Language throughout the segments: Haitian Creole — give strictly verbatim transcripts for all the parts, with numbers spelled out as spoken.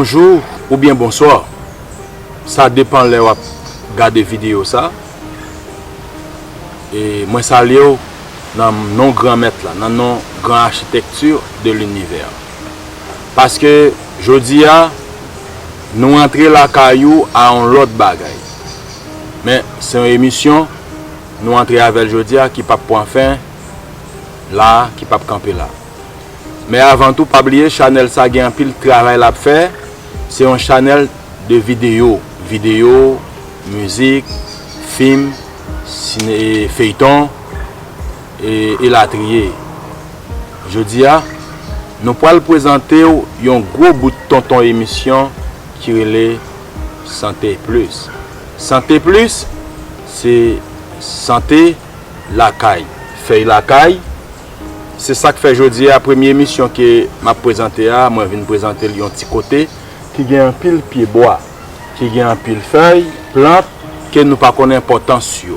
Bonjou oubyen bonswa. Sa depann lè w ap gade videyo sa. E mwen salye w nan non Granmèt la, nan non Gran Achitekti de linivè. Paske jodi a, nou antre lakay ou a yon lòt bagay. Men se yon emisyon nou antre avè l jodi a ki p ap pran fen la, ki p ap kanpe la. Men avan tou, pa bliye, chanèl sa gen anpil travay l ap fè. Se yon chanèl de videyo, videyo, mizik, fim, sine, feyton, e, elatriye. Jodi a, nou pral prezante w yon gwo bout tonton emisyon ki rele Sante Plis. Sante Plis, se sante lakay, fèy lakay. Se sa k fè jodi a, premye emisyon ke m ap prezante a, mwen vin prezante l yon ti kote ki gen anpil pyebwa, ki gen anpil fèy, plant, ke nou pa konn enpòtans yo.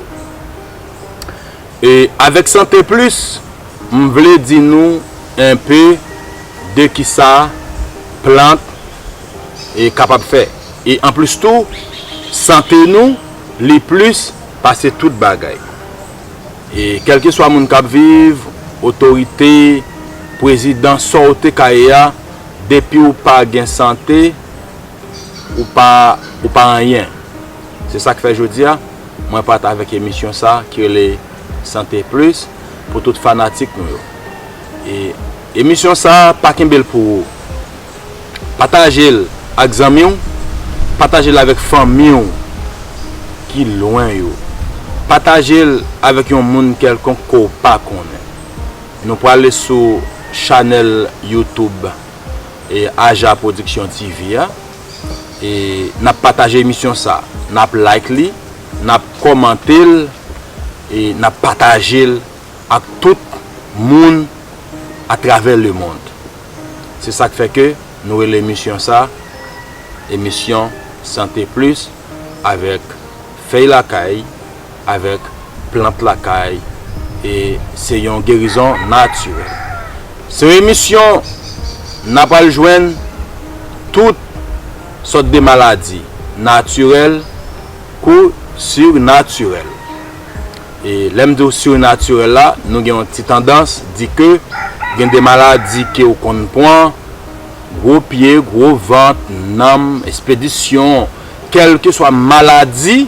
E avèk Sante Plis, m vle di nou enpe de kisa plant e kapab fè. E anplis tou, sante nou, li plis pase tout bagay. E kèlkeswa moun k ap viv, otorite, prezidan, sa w te ka ye a, depi w pa gen sante, ou pa, ou pa anyen. Se sa k fè jodi a, mwen pat avèk emisyon sa ki rele Sante Plis pou tout fanatik nou yo. E emisyon sa, pa kenbe l pou ou. Pataje l ak zanmi w, pataje l avèk fanmi w ki lwen yo. Pataje l avèk yon moun kèlkonk ke w pa konnen. Nou prale sou chanèl YouTube e Aja Production T V a. E n ap pataje emisyon sa, n ap like li, n ap kòmante l, e n ap pataje l ak tout moun atravè lemonn. Se sa k fè ke nou rele emisyon sa emisyon Sante Plis, avèk fèy lakay, avèk plant lakay, e se yon gerizon natirèl. Se yon emisyon n ap al jwenn tout sòt de maladi natirèl kou sirnatirèl. E lè m di w sirnatirèl la, nou gen yon ti tandans di ke gen de maladi ke w konn pran, gwo pye, gwo vant, nanm, espedisyon, kèlkeswa maladi,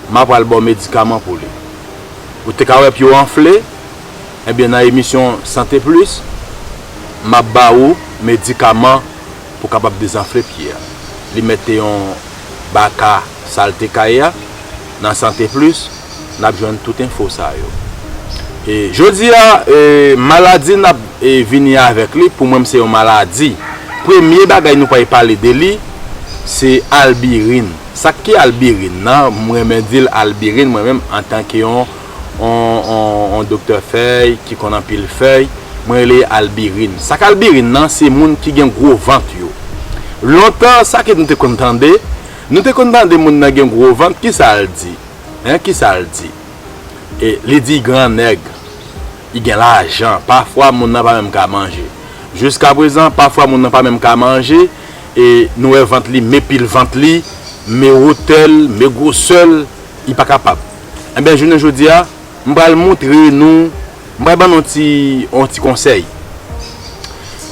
m ap pral ba w medikaman pou li. Ou te ka wè pye w anfle, ebyen nan emisyon Sante Plis, m ap ba ou medikaman pou w kapab dezanfle pye a. Li mete yon baka sa l te ka ye a, nan Sante Plis, n ap jwenn tout enfo sa yo. E jodi a, e, maladi n ap, e, vini avèk li, pou mwen, se yon maladi. Premye bagay nou pral pale de li, se albirin. Sa k ki albirin nan, m renmen di l albirin, mwen menm, antanke yon, yon, yon, yon doktè fèy ki konn anpil fèy, mwen rele albirin. Sa k albirin nan, se moun ki gen gwo vant yo. Lontan, sa ke nou te konn tande, nou te konn tande moun nan gen gwo vant, kisa l di? Hein, kisa l di? E, li di l gran nèg, li gen lajan, pafwa moun nan pa menm ka manje. Jiskaprezan, pafwa moun nan pa menm ka manje, e nou wè vant li, men pil vant li, men wotè l, men gwosè l, li pa kapab. Enben, jounen jodi a, m pral montre nou, m pral ban nou ti, yon ti konsèy.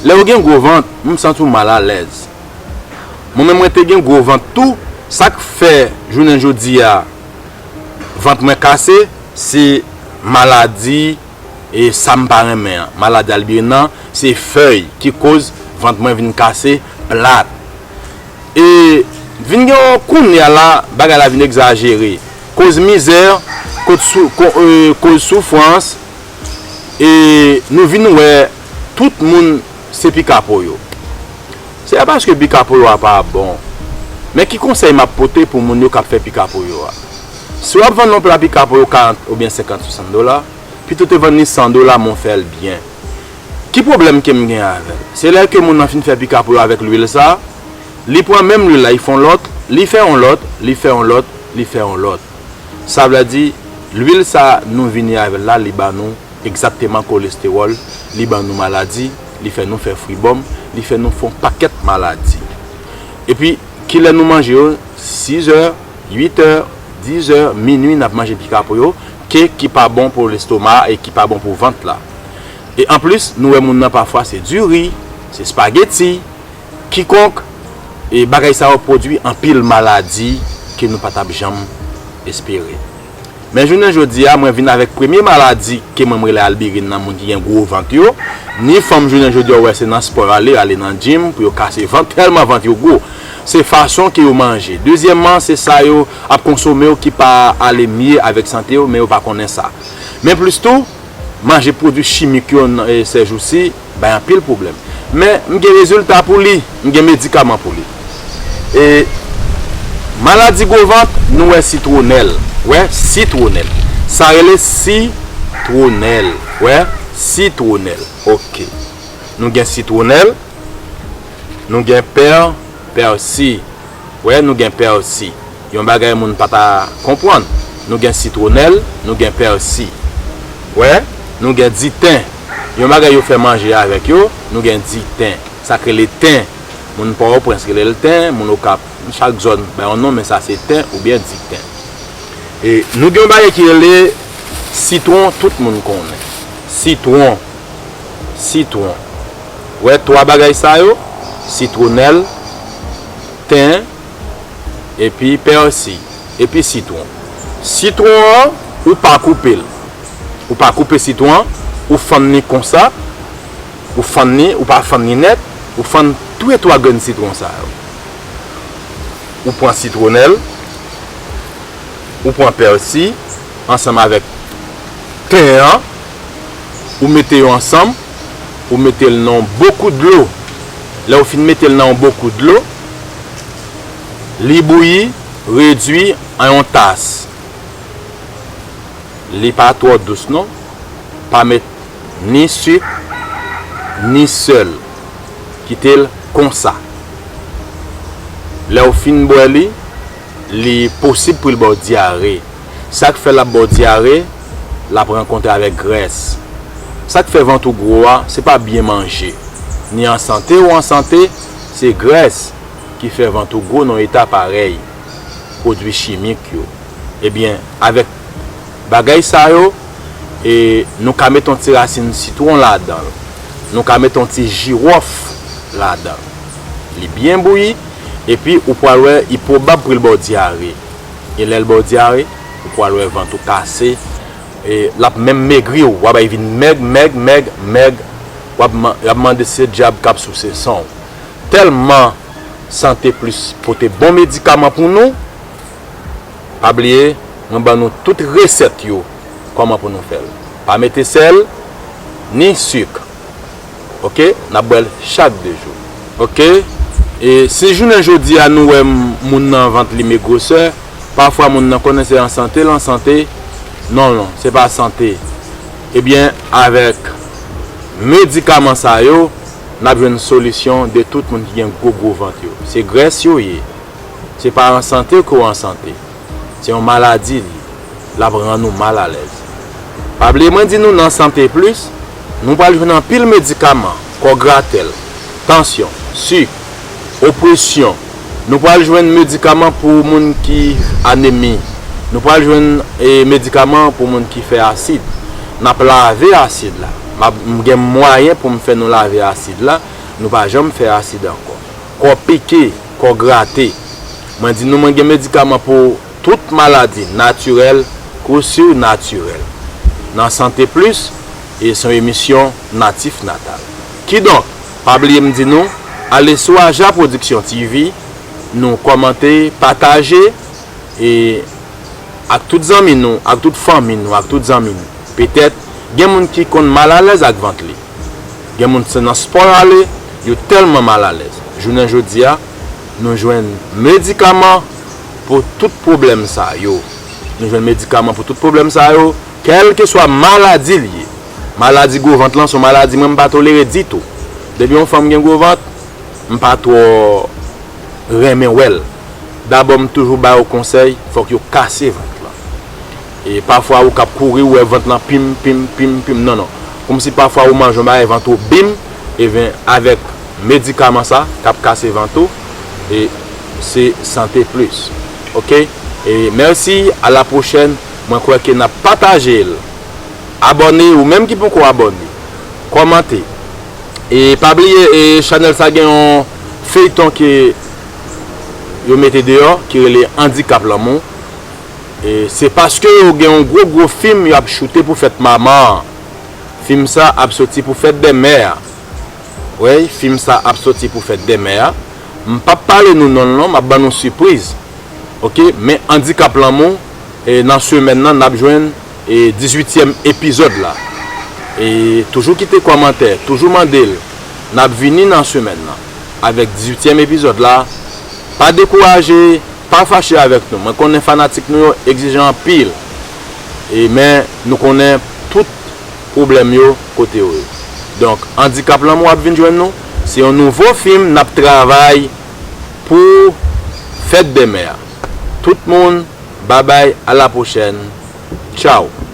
Lè w gen gwo vant, m santi w malalèz. Mwen menm, mwen te gen gwo vant tou, sa k fè jounen jodi a, vant mwen kase, se maladi, e sa m pa renmen an. Maladi albirin nan, se fèy ki koz vant mwen vin kase, plat. E vin gen yon kounye a la, bagay la vin egzajere. Koz mizè, koz sou-, ko-, e, koz soufrans, e nou vin wè tout moun se pikapo yo. Se pa paske pikapo yo a pa bon. Men ki konsèy m ap pote pou moun yo k ap fè pikapo yo a? Si w ap vann yon pla pikapo yo karant oubyen senkant, swasant dola, pito te vann li san dola, men w fè l byen. Ki pwoblèm ke m gen avè l? Se lè ke moun nan fin fè pikapo yo avèk lwil sa, li pran menm lwil la, li fè yon lòt, li fè yon lòt, li fè yon lòt, li fè yon lòt. Sa vle di, lwil sa nou vini avè l la, li ba nou egzakteman kolestewòl, li ban nou maladi, li fè nou fè fribòm, li fè nou fè yon pakèt maladi. Epi, kilè nou manje yo? Sizè, uitè, dizè, minui, n ap manje pika pou yo, ke ki pa bon pou lestoma e ki pa bon pou vant la. E anplis, nou wè moun nan pafwa se diri, se espageti, kikonk, e bagay sa yo pwodui anpil maladi ke nou pa t ap janm espere. Men jounen jodi a, mwen vin avèk premye maladi ke mwen m rele albirin nan moun ki gen gwo vant yo. Ni fanm jounen jodi a, w wè se nan spò yo ale, ale nan gym pou yo kase vant, tèlman vant yo gwo. Se fason ke yo manje. Dezyèmman, se sa yo ap konsome yo ki pa ale mye avèk sante yo, men yo pa konnen sa. Men plis tou, manje pwodui chimik yo nan, e, sèjousi bay anpil pwoblèm. Men, m gen rezilta pou li, m gen medikaman pou li. E, maladi gwo vant, nou wè sitwonèl. Wè, sitwonèl. Sa rele sitwonèl. Wè, sitwonèl. Oke. Nou gen sitwonèl, nou gen pè, pèsi. Wè, nou gen pèsi. Yon bagay moun pa ta konprann. Nou gen sitwonèl, nou gen pèsi. Wè, nou gen diten. Yon bagay yo fè manje avèk yo, nou gen diten. Sa k rele ten. Moun Pòtoprens rele l ten, moun Okap, chak zòn bay yon non, men sa se ten oubyen diten. E nou gen yon bagay ki rele sitwon, tout moun konnen. Sitwon. Sitwon. Wè twa bagay sa yo, sitwonèl, ten, epi pèsi, epi sitwon. Sitwon an, ou pa koupe l. Ou pa koupe sitwon an, ou fann li konsa, ou fann li, ou pa fann li nèt, ou fann tou e twa grenn sitwon sa yo. Ou pran sitwonèl, ou pran pèsi, ansanm avèk ten an, ou mete yo ansanm, ou mete l nan yon bokou dlo. Lè w fin mete l nan yon bokou dlo, li bouyi, redui an yon tas. Li pa twò dous non. Pa met ni sik, ni sèl. Kite l konsa. Lè w fin bwè li, li posib pou l ba w dyare. Sa k fè l ap ba w dyare, l ap rankontre avèk grès. Sa k fè vant ou gwo a, se pa byen manje. Ni an sante ou an sante, se grès ki fè vant ou gwo nan eta parèy pwodui chimik yo. Ebyen, avèk bagay sa yo, e, nou ka met yon ti rasin sitwon ladan l. Nou ka met yon ti jiwòf ladan l. Li byen bouyi, epi ou pral wè, li pwobab pou l ba w dyare. E lè l ba w dyare, ou pral wè vant ou kase, e, l ap menm megri w, w ap vin mèg, mèg, mèg, mèg, w ap, y ap mande se dyab k ap souse san w. Tèlman Sante Plis pote bon medikaman pou nou, pa bliye, mwen ban nou tout resèt yo, kòman pou nou fè l. Pa mete sèl, ni sik. Oke? N ap bwè l chak de jou. Oke? E si jounen jodi a nou wè m-, moun nan vant li megwosè, pafwa moun nan konnen se an sante l an sante. Non, non, se pa sante. Ebyen, avèk medikaman sa yo, n ap jwenn solisyon de tout moun ki gen gwo, gwo vant yo. Se grès yo ye. Se pa an sante ke w an sante. Se yon maladi li. L ap rann ou malalèz. Pa bliye mwen di nou nan Sante Plis, nou pral jwenn anpil medikaman, kò gratèl, tansyon, sik, opresyon. Nou pral jwenn medikaman pou moun ki anemi. Nou pral jwenn, e, medikaman pou moun ki fè asid. N ap lave asid la. M ap, m gen mwayen pou m fè nou lave asid la. Nou pa janm fè asid ankò. Kò pike, kò grate. Mwen di nou, mwen gen medikaman pou tout maladi natirèl kou sirnatirèl. Nan Sante Plis, e se yon emisyon natif natal. Kidonk, pa bliye m di nou, ale sou Aja Production T V, nou kòmante, pataje, e ak tout zanmi nou, ak tout fanmi nou, ak tout zanmi nou. Petèt, gen moun ki konn malalèz ak vant li. Gen moun se nan spò y ale, yo tèlman malalèz. Jounen jodi a, nou jwenn medikaman pou tout pwoblèm sa yo. Nou jwenn medikaman pou tout pwoblèm sa yo, kèlkeswa maladi l ye. Maladi gwo vant lan se yon maladi mwen m pa tolere ditou. Depi yon fanm gen gwo vant, m pa twò renmen wè l. Dabò, m toujou ba yo konsèy, fòk yo kase vant lan. E pafwa ou k ap kouri, ou wè vant lan pim, pim, pim, pim, non, non. Kòmsi pafwa ou manje yon bagay, vant ou bim, ebyen, avèk medikaman sa, k ap kase vant ou, E se Sante Plis. Oke? E mèsi, a la pwochèn. Mwen kwè ke n ap pataje l. Abòne, ou menm ki poko abòne, kòmante. E pa bliye, e chanèl sa gen yon feyton ke yo mete deyò, ki rele Andikap Lanmou. E se paske yo gen yon gwo gwo fim y ap choute pou fèt manman an. Fim sa ap soti pou fèt dè mè a. Wi, fim sa ap soti pou fèt dè mè a. M p ap pale nou non l non, m ap ban nou sipriz. Oke, men Andikap Lanmou, e nan semèn nan, n ap jwenn e dizuityèm epizòd la. E toujou kite kòmantè, toujou mande l. N ap vini nan semèn nan avèk dizuityèm epizòd la. Pa dekouraje, pa fache avèk nou. Mwen konnen fanatik nou yo egzijan anpil. E men nou konnen tout pwoblèm yo kote yo ye. Donk, Andikap Lanmou ap vin jwenn nou. Se yon nouvo fim n ap travay pou fèt dè mè a. Tout moun, babay, a la pwochèn. Tchaw.